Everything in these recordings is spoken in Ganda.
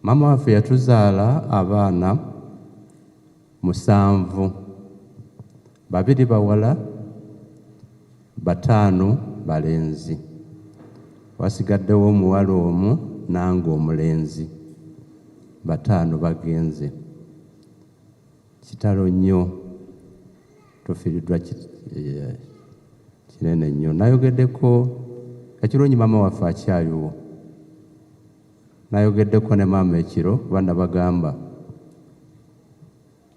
Maama waffe yatuzaala abaana 7, 2 bawala, 5 balenzi. Wasigaddewo omuwala omu nange omulenzi, 5 bagenze. Kitalo nnyo, tufiiriddwa kinene nnyo. Nayogeddeko ekirungi maama waffe akyaliwo. Nayogeddeko ne maama ekiro, kuba nabagamba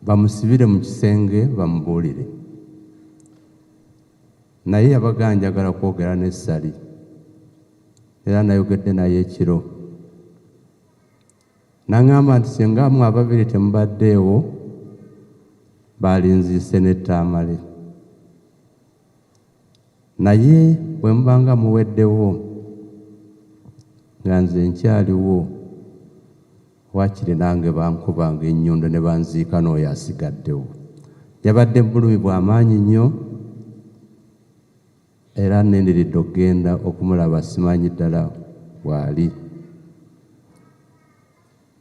bamusibire mu kisenge bamubuulire. Naye yabagamba njagala kwogera ne Ssali. Era nayogedde naye ekiro. N'aŋŋamba nti singa mmwe ababiri temubaddeewo, baalinziise ne Tamale. Naye bwe mubanga muweddewo nga nze nkyaliwo, waakiri nange bankubanga ennyondo ne banziika n'oyo asigaddewo. Yabadde mu bulumi bwa maanyi nnyo, era nnendiridde okugenda okumulaba, simanyi ddala bw'ali.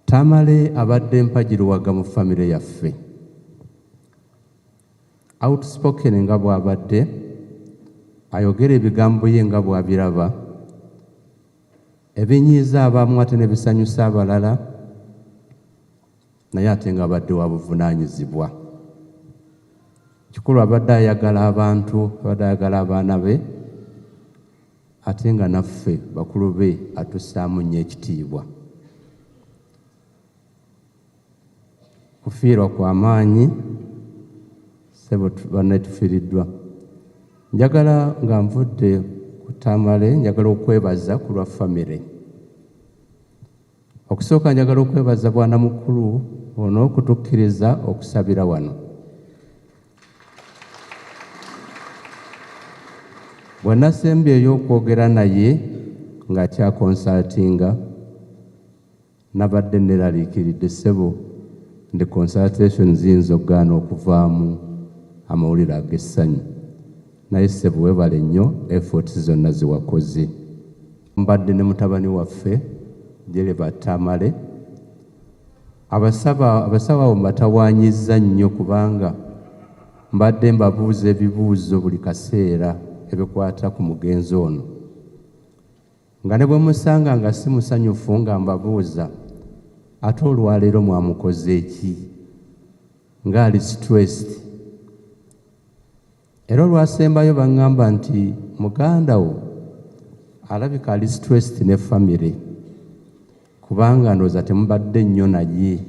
Tamale abadde mpagiruwaga mu famire yaffe. Outspoken nga bw'abadde, ayogera ebigambo ye nga bw'abiraba, ebinyiiza abamu ate ne bisanyusa abalala, naye ate ng'abadde wa buvunaanyizibwa. Kikulu abadde ayagala abantu, abadde ayagala abaana be, ate nga naffe bakulu be atussaamu nnyo ekitiibwa. Kufiirwa kwa maanyi, ssebo banne tufiiriddwa. Njagala nga nvudde ku Tamale, njagala okwebaza ku lwa famire. Okusooka njagala okwebaza bwana mukulu ono okutukkiriza okusabira wano. Bwe nasembyeyo okwogera naye ng'akyakonsultinga, nabadde neeraliikiridde ssebo ndi consultation ziyinza okugaana okuvaamu amawulire ag'essanyu. Naye ssebo weebale nnyo efforts zonna ziwakoze. Mbadde ne mutabani waffe Jereba Tamale. Abasawo abo mbatawaanyizza nnyo kubanga mbadde mbabuuza ebibuuzo buli kaseera ebikwata ku mugenzi ono. Nga ne bwe musanga nga si musanyufu nga mbabuuza, ate olwaleero mwamukoze ki? Ng'ali stressed. Era olwasembayo baŋŋamba nti muganda wo alabika ali stressed ne famire, kubanga ndowooza temubadde nnyo naye.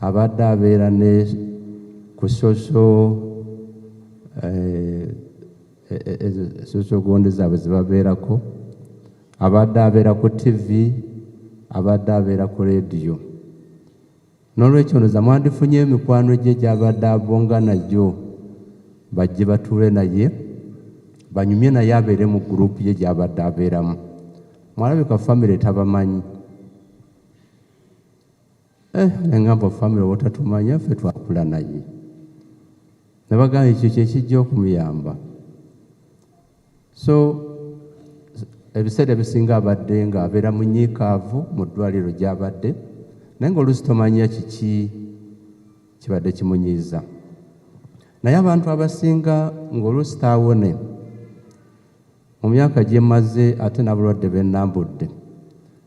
Abadde abeera ne ku social, social gonde zaabwe ze babeerako, abadde abeera ku TV, abadde abeera ku leediyo. Noolwekyo ndowooza mwandifunye emikwano gye gy'abadde abonga nagyo, bajje batuule naye, banyumye naye abeere mu gurupu ye gy'abadde abeeramu. Mwalabika famire tabamanyi. Ne ŋŋamba famire oba tatumanya ffe twakula naye. Ne bagamba ekyo kye kijja okumuyamba. So ebiseera ebisinga abadde ng'abeera munyiikaavu mu ddwaliro gy'abadde, naye ng'oluusi tomanya kiki kibadde kimunyiiza. Naye abantu abasinga ng'oluusi taawone, mu myaka gye mmaze ate n'abalwadde be nnambudde,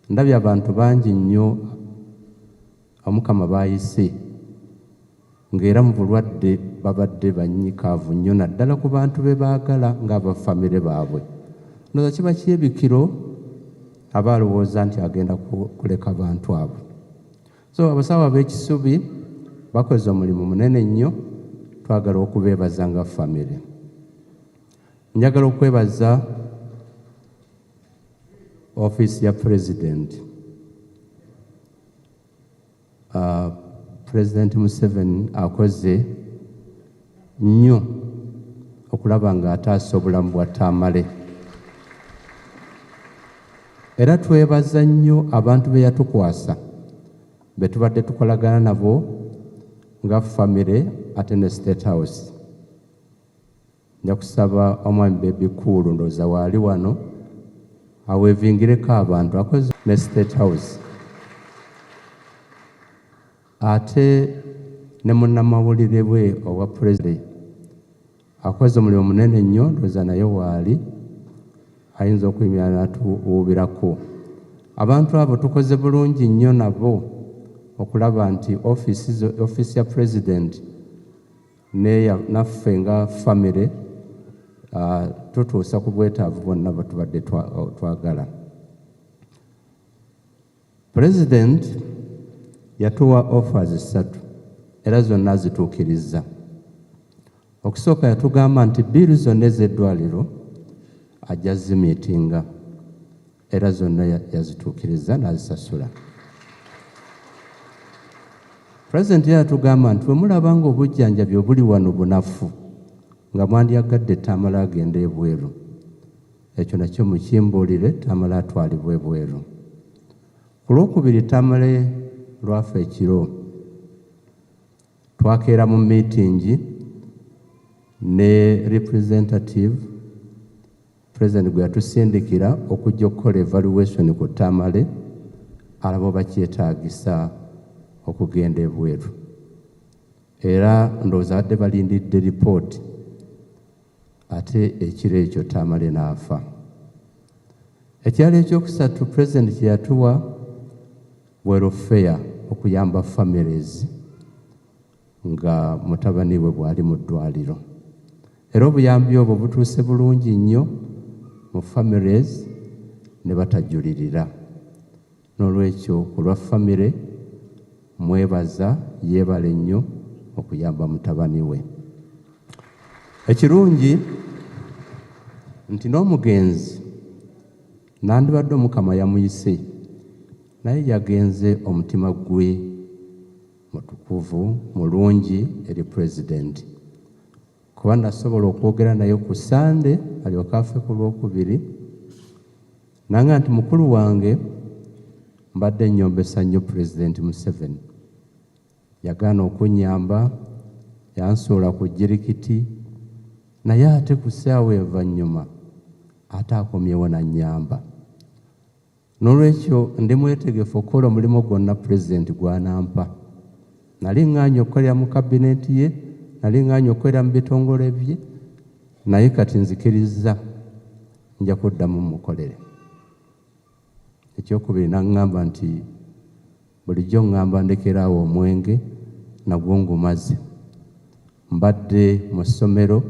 ndabye abantu bangi nnyo Omukama baayise ng'era mu bulwadde babadde banyiikaavu nnyo, naddala ku bantu be baagala ng'abafamire baabwe. Ndowooza kiba kyebikiro aba alowooza nti agenda kuleka bantu abo. So abasawo ab'Ekisubi bakoze omulimu munene nnyo, twagala okubeebaza nga famire. Njagala okwebaza ofiisi ya Pulezidenti. Pulezidenti Museveni akoze nnyo okulaba ng'ataasa obulamu bwa Tamale. Era twebaza nnyo abantu be yatukwasa be tubadde tukolagana nabo nga famire ate ne State House. Nja kusaba omwami Bebe Cool, ndowooza waali wano, aweevingireko abantu akoze ne State House. Ate ne munnamawulire bwe owa pulezidenti akoze omulimu munene nnyo, ndowooza naye waali ayinza okuyimirira n'atuwuubirako. Abantu abo tukoze bulungi nnyo nabo okulaba nti ofiisi ya pulezidenti naffe nga famire tutuusa ku bwetaavu bwonna bwe tubadde twagala. Pulezidenti yatuwa offers 3 era zonna zituukirizza. Okusooka yatugamba nti bill zonna ez'eddwaliro ajja zimiitinga, era zonna yazituukiriza n'azisasula. Pulezidenti yatugamba nti bwe mulaba ng'obujjanjabi obuli wano bunafu nga mwandyagadde Tamale agende ebweru, ekyo nakyo mukimbuulire, Tamale atwalibwe ebweru. Ku lwokubiri Tamale lwafa ekiro, twakeera mu meeting ne representative president gwe yatusindikira okujja okukola evaluation ku Tamale alaba oba kyetaagisa okugenda ebweru. Era ndowooza badde balindidde ripooti, ate ekiro ekyo Tamale n'afa. Ekirala ekyokusatu pulezidenti kye yatuwa welfare okuyamba families nga mutabani we bw'ali mu ddwaliro. Era obuyambi obwo butuuse bulungi nnyo mu families ne batajulirira. N'olwekyo ku lwa famire mwebaza, yeebale nnyo okuyamba mutabani we. Ekirungi nti n'omugenzi nandibadde Omukama yamuyise, naye yagenze omutima gwe mutukuvu mulungi eri pulezidenti. Kuba nasobola okwogera naye ku Sande alyoke afe ku Lwokubiri, nanga nti mukulu wange mbadde nnyombesa nnyo Pulezidenti Museveni. Yagaana okunnyamba, yansuula ku jirikiti, naye ate ku ssaawa envannyuma ate akomyewo n'annyamba. N'olwekyo ndi mwetegefu okukola omulimu gwonna pulezidenti gw'anampa. Nali ŋŋaanye okukolera mu kabineeti ye, nali ŋŋaanye okukolera mu bitongole bye, naye kati nzikirizza nja kuddamu mmukolere. Ekyokubiri n'aŋŋamba nti bulijjo ŋŋamba ndekeraawo omwenge nagwo ngumaze. Mbadde mu ssomero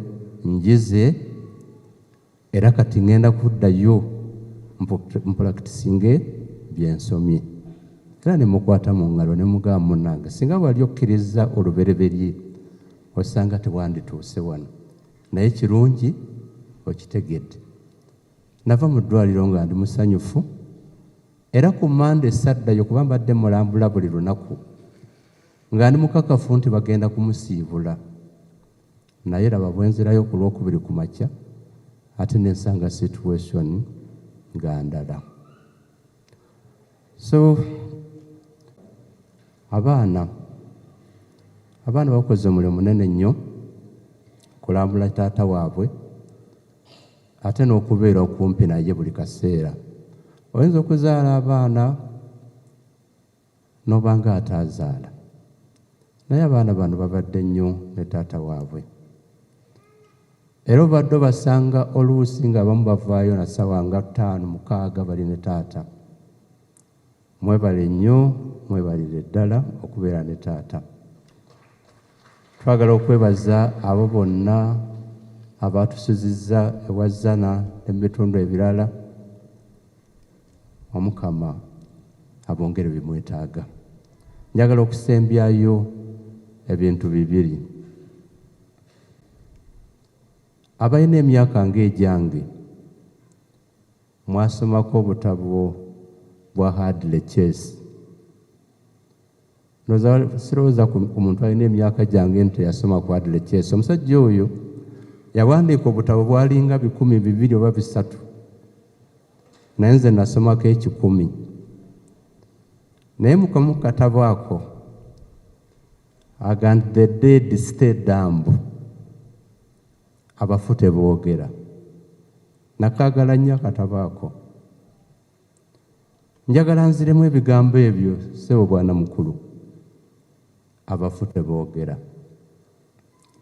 njize era kati ŋŋenda kuddayo mpulakitisinge bye nsomye. Era ne mukwata mu ngalo ne mugamba munnange singa wali okkiriza olubereberye osanga tewandituuse wano, naye kirungi okitegedde. Nava mu ddwaliro nga ndi musanyufu, era ku Mmande saddayo kuba mbadde mulambula buli lunaku nga ndi mukakafu nti bagenda kumusiibula. Naye laba bwe nzirayo ku Lwokubiri ku makya ate ne nsanga situation nga ndala. So abaana bakoze omulimu munene nnyo kulambula taata waabwe ate n'okubeera okumpi naye buli kaseera. Oyinza okuzaala abaana n'oba nga ataazaala, naye abaana bano babadde nnyo ne taata waabwe. Era obadde obasanga oluusi ng'abamu bavaayo na ssaawa nga 5 6 bali ne taata. Mwebale nnyo, mwebalire ddala okubeera ne taata. Twagala okwebaza abo bonna abaatusuzizza ewa Zana ne mu bitundu ebirala. Omukama abongere bye mwetaaga. Njagala okusembyayo ebintu bibiri. Abalina emyaka ng'egyange mwasomako obutabo bwa Hadley Chase. Sirowooza ku muntu alina emyaka gyange nti yasoma ku Hadley Chase. Omusajja oyo yawandiika obutabo bwalinga 200 oba 300, naye nze nasomako 100. Naye mu kamu katabo ako aga nti the dead stay dumb, abafu teboogera. Nakaagala nnyo akatabo ako. Njagala nziremu ebigambo ebyo, ssebo bwana mukulu. Abafu teboogera,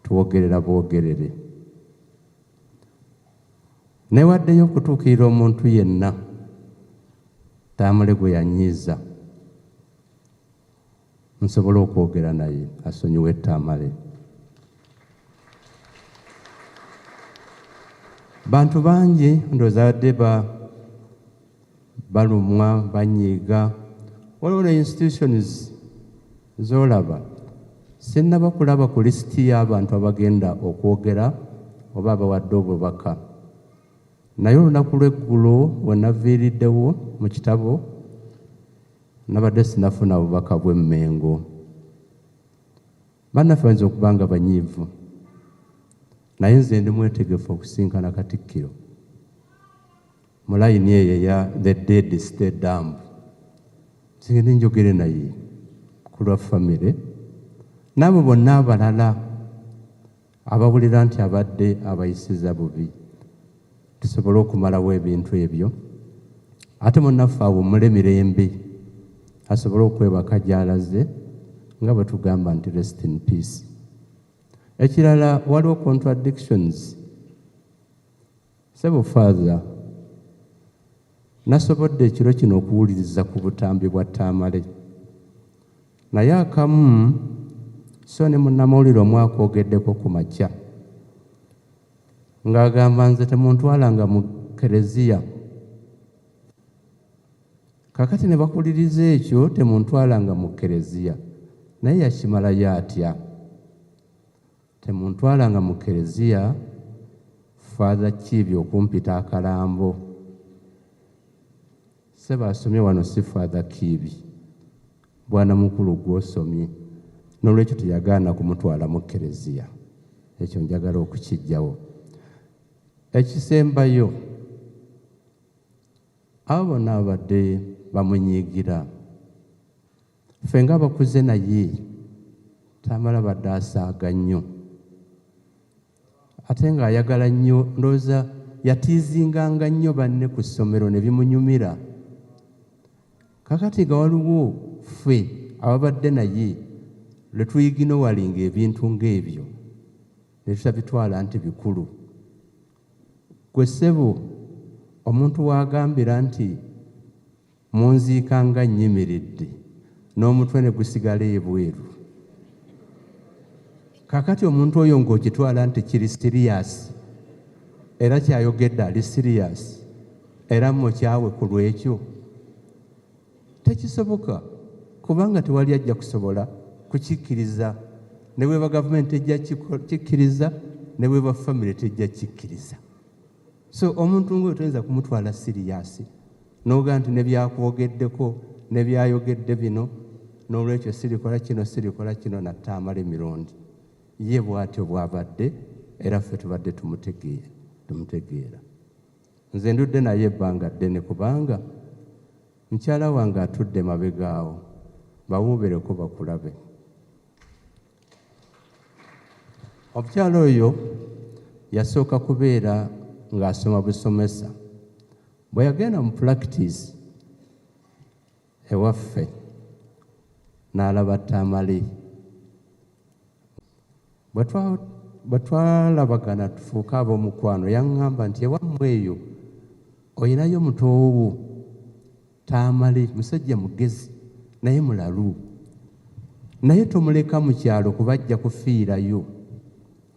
twogerera bwogerere. Newaddeyo okutuukirira omuntu yenna Tamale gwe yanyiiza, nsobole okwogera naye asonyiwe Tamale. Bantu bangi ndowooza badde balumwa, banyiiga. Waliwo ne institutions z'olaba sinnaba kulaba ku lisiti y'abantu abagenda okwogera oba abawadde obubaka, naye olunaku lw'eggulo we naviiriddewo mu kitabo nabadde sinafuna bubaka bw'Emmengo. Bannaffe bayinza okuba nga banyiivu, naye nze ndi mwetegefu okusinkana Katikkiro mu layini eyo eya the dead stay dumb. Nzigende njogere naye ku lwa famire n'abo bonna abalala abawulira nti abadde abayisiza bubi, tusobole okumalawo ebintu ebyo, ate munnaffe awummule mirembe, asobole okwebaka gy'alaze, nga bwe tugamba nti rest in peace. Ekirala, waliwo contradictions. Sebo Father, nasobodde ekiro kino okuwuliriza ku butambi bwa Tamale, naye akamu so ne munnamawulire omu akwogeddeko ku makya ng'agamba, "Nze temuntwalanga mu kereziya." Kakati ne bakuliriza ekyo, "Temuntwalanga mu kereziya," naye yakimalayo atya? "Temuntwalanga mu kereziya, Father Kiibi okumpita akalambo." Seba asomye wano si Father Kiibi, bwana mukulu gw'osomye. N'olwekyo teyagaana kumutwala mu kereziya. Ekyo njagala okukijjawo. Ekisembayo, abo bonna abadde bamunyiigira, ffe ng'abakuze naye, Tamala badde asaaga nnyo ate ng'ayagala nnyo. Ndowooza yatiizinganga nnyo banne ku ssomero ne bimunyumira. Kakati nga waliwo ffe ababadde naye lwe tuyiginowalinga ebintu ng'ebyo ne tutabitwala nti bikulu. Gwe ssebo, omuntu w'agambira nti munziika nga nnyimiridde n'omutwe ne gusigala ebweru, kakati omuntu oyo ng'okitwala nti kiri serious, era kyayogedde ali serious, era mukyawe ku lwekyo, tekisoboka, kubanga tewali ajja kusobola kukikkiriza. Ne bweba gavumenti ejja kikkiriza, ne bweba famire tejja kikkiriza. So omuntu ng'oyo toyinza kumutwala serious n'ogaa nti nebyakwogeddeko nebyayogedde bino, n'olwekyo sirikola kino, sirikola kino. Natamala emirundi ye bw'atyo bw'abadde, era ffe tubadde tumutegeera. Nze ndudde naye ebbanga ddene, kubanga mukyala wange atudde mabega awo, bawuubireko bakulabe. Omukyala oyo yasooka kubeera ng'asoma busomesa. Bwe yagenda mu practice ewaffe n'alaba Tamale, bwe twalabagana tufuuke ab'omukwano, yaŋŋamba nti ewammwe eyo oyinayo mutoowo Tamale, musajja mugezi naye mulalu, naye tomuleka mu kyalo kuba ajja kufiirayo.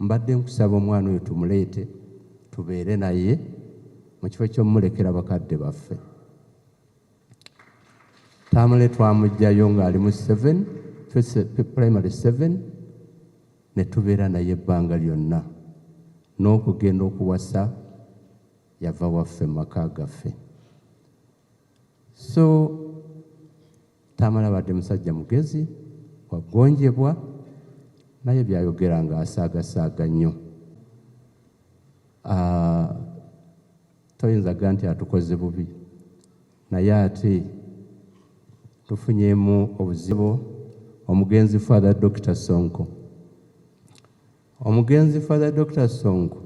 Mbadde nkusaba omwana oyo tumuleete tubeere naye mu kifo ky'omulekera bakadde baffe. Tamale twamuggyayo ng'ali mu 7, primary 7, ne tubeera naye ebbanga lyonna n'okugenda okuwasa yava waffe mu maka gaffe. So Tamale abadde musajja mugezi, wagonjebwa, naye byayogera nga asaagasaaga nnyo. Toyinza ga nti atukoze bubi, naye ate tufunyeemu obuzibu. Omugenzi Father Dr Sonko, omugenzi Father Dr Sonko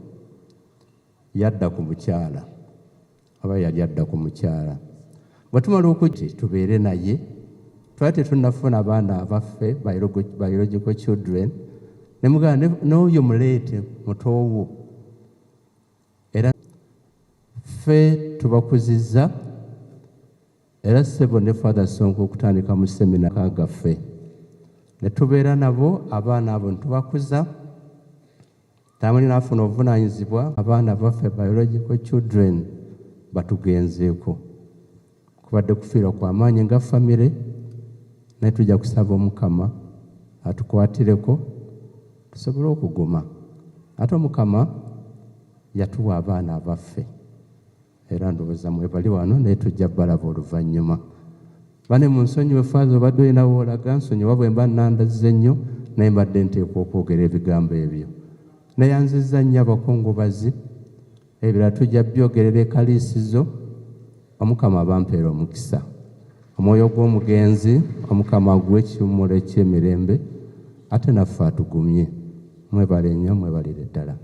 yadda ku mukyala, aba yali adda ku mukyala. Bwe tumala okuti tubeere naye Twali tetunnafuna abaana abaffe, biological children, ne mugamba n'oyo muleete mutoowo. Era ffe tubakuzizza era ssebo ne Father Sonko okutandika mu semina gaffe ne tubeera nabo abaana abo ne tubakuza. Tamuli n'afuna obuvunaanyizibwa, abaana baffe, biological children, batugenzeeko. Kubadde kufiirwa kw'amaanyi nga famire, naye tujja kusaba Omukama atukwatireko tusobole okuguma. Ate Omukama yatuwa abaana abaffe, era ndowooza mwebali wano, naye tujja balaba oluvannyuma. Bane munsonyiwe, Faaza obadde olina woolaga, nsonyiwa bwe mba nandazze nnyo, naye mbadde nteekwa okwogera ebigambo ebyo. Neyanzizza nnyo abakungubazi, ebirala tujja byogerera ekaliisizo. Omukama abampeera omukisa, omwoyo gw'omugenzi Omukama aguwe ekiwummulo eky'emirembe, ate naffe atugumye. Mwebale nnyo, mwebalire ddala.